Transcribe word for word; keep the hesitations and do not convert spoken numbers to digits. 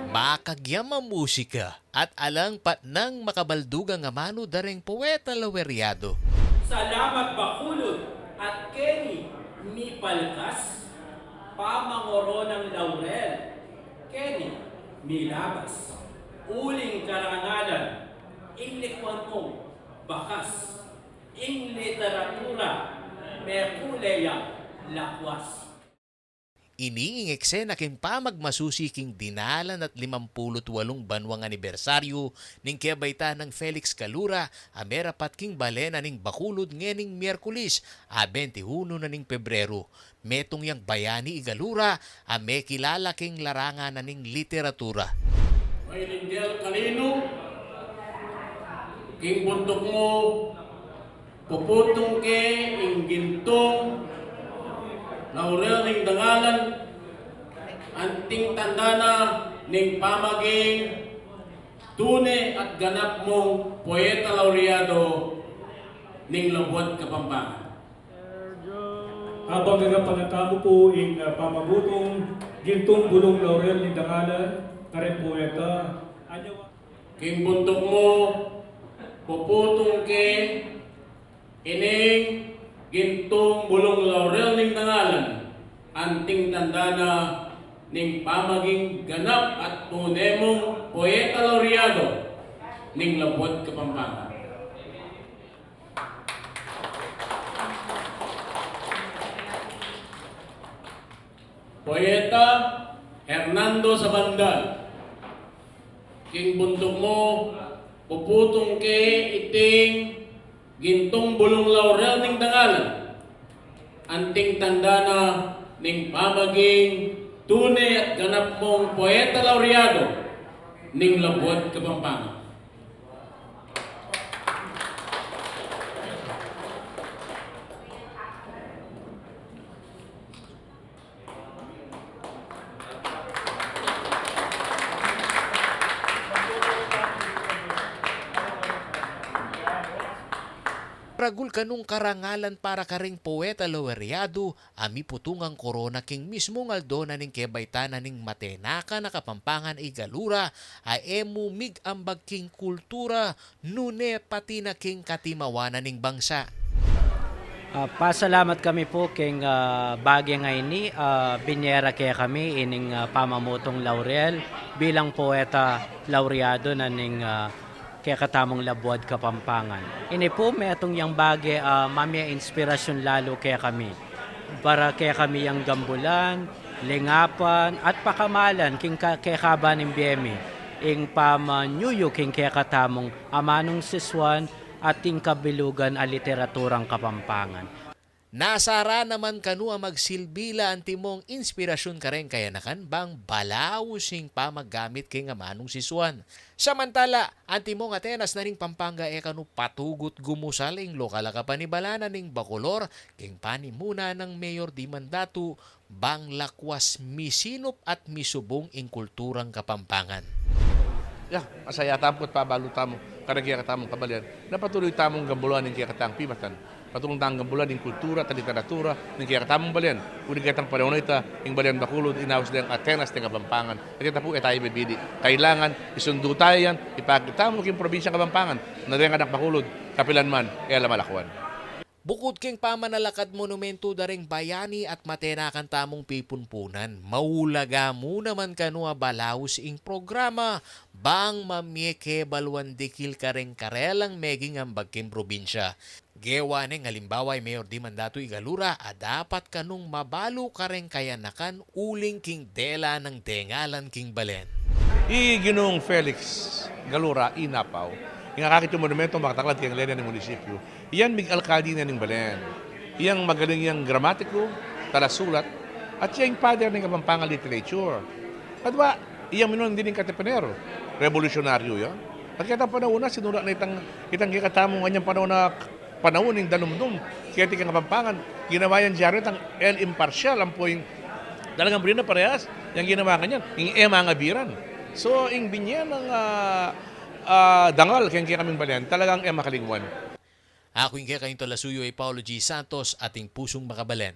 Makagyam a musika at alang patnang makabaldugang amanu dareng poeta laureado. Salamat bakulud at keni mipalkas, pamangoronang laurel, keni milabas, uling karangalan, ing likuan mung bakas, ing literatura, mekule yang lakwas. Ini ing eksena king pamagmasusi king dinalan at limampulu't walung banwang anibersaryu ning kebaitan nang Felix Galura a merapat king balen na ning Bacolod ngening Miyerkules a bente uno na ning Pebreru. Metung yang bayani i Galura a mekilala king larangan na ning literatura. May linggel kalinu, king buntuk mu, puputung ke ing gintung laurel ning dangalan, anting tanda na ning pamaging tune at ganap mung poeta laureado ning labuad Kapampangan. Abang gagapan na tamu pu ing, ah, pamabutung gintung bulung laurel ning dangalan kareng poeta. King buntuk mu, puputung ke ining gintung bulung laurel ning dangalan, anting tanda na ning pamaging ganap at tune mung poeta laureado ning labuad Kapampangan. Poeta Hernando Sabandal, king buntuk mu, puputung ke iting gintung bulung laurel ning dangalan, anting tanda na ning pamaging tune at ganap mung poeta laureado ning labuad Kapampangan. Ragul kanung karangalan para karing poeta laureado a miputungang korona king mismung aldo na ning kebaitan na ning matenakan a Kapampangan i Galura a e mu mig-ambag king kultura, nune pati na king katimawanan ning bangsa. Ah, pasalamat kami pu king, ah, bage ngeni, ah, binie ra kekami ining, ah, pamamutung laurel bilang poeta laureado na ning, ah, kekatamung labuad Kapampangan. Ini pu metung yang bage, ah, mamie inspirasyun lalu kekami. Para kekami yang gambulan, lingapan, at pakamalan king ka-, kekaba ning bie mi, ing pamanyuyu king kekatamung amanung sisuan at ing kabilugan a literaturang Kapampangan. Nasara naman kanu a magsilbi la antimong inspirasyun kareng kayanakan bang balaus ing pamaggamit king amanung sisuan. Samantala, antimong Atenas na ning Pampanga e kanu patugut gumusal ing lokal a kapanibalanan ning Bacolor king panimuna nang Mayor Dimandatu bang lakwas misinup at misubung ing kulturang Kapampangan. Ya, masaya tamu at pabalu tamu kareng kekatamung kabalen na patuloy tamung gambulan ing kekatang pimatan. Patuloy tamung gambulan ing kultura at literatura ning kekatamung balen. Uling ketang panahun a ita, ing balen Bacolod inaus deng Atenas deng Kapampangan. At ita pu e tamu bibili. Kailangan isundu tamu yan, ipakit tamu king probinsyang Kapampangan na deng anak Bacolod kapilan man e la malakuan. Bukud king pamanalakad monumentu dareng bayani at matenakan tamung pipunpunan, maulaga mu naman kanu a balaus ing programa bang mamie kebaluan dikil kareng karelang meging ambag king probinsya. Gewa neng alimbawa i Mayor Dimandatu Igalura a dapat kanung mabalu kareng kayanakan uling king dela nang dengalan king balen. I Ginung Felix Galura Inapaw, ing akakit yung monumento makataklad keng lena ning munisipyu. Yang mig-alkalde na ning balen. Yang magaling yang gramatiku, talasulat, at yang father ning Kapampangan literature. At ba, iyang minunang dining katipunero, revolusyonaryo ya. Pagkatang panaun na, sinura na itang, itang kekatamung anyang panaun na, panaun ning danumdum keti kang Kapampangan, ginawa yang dyaryu itang El Imparcial, ampo ing talagang buri na parehas yang ginawa kanyan, ing e mangabiran. So, ing binye nang, ah, ah, dangal keng kekaming balen, talagang e makalingwan. Aku ing kekayung talasuyu i Paulo G. Santos, ating pusung makabalen.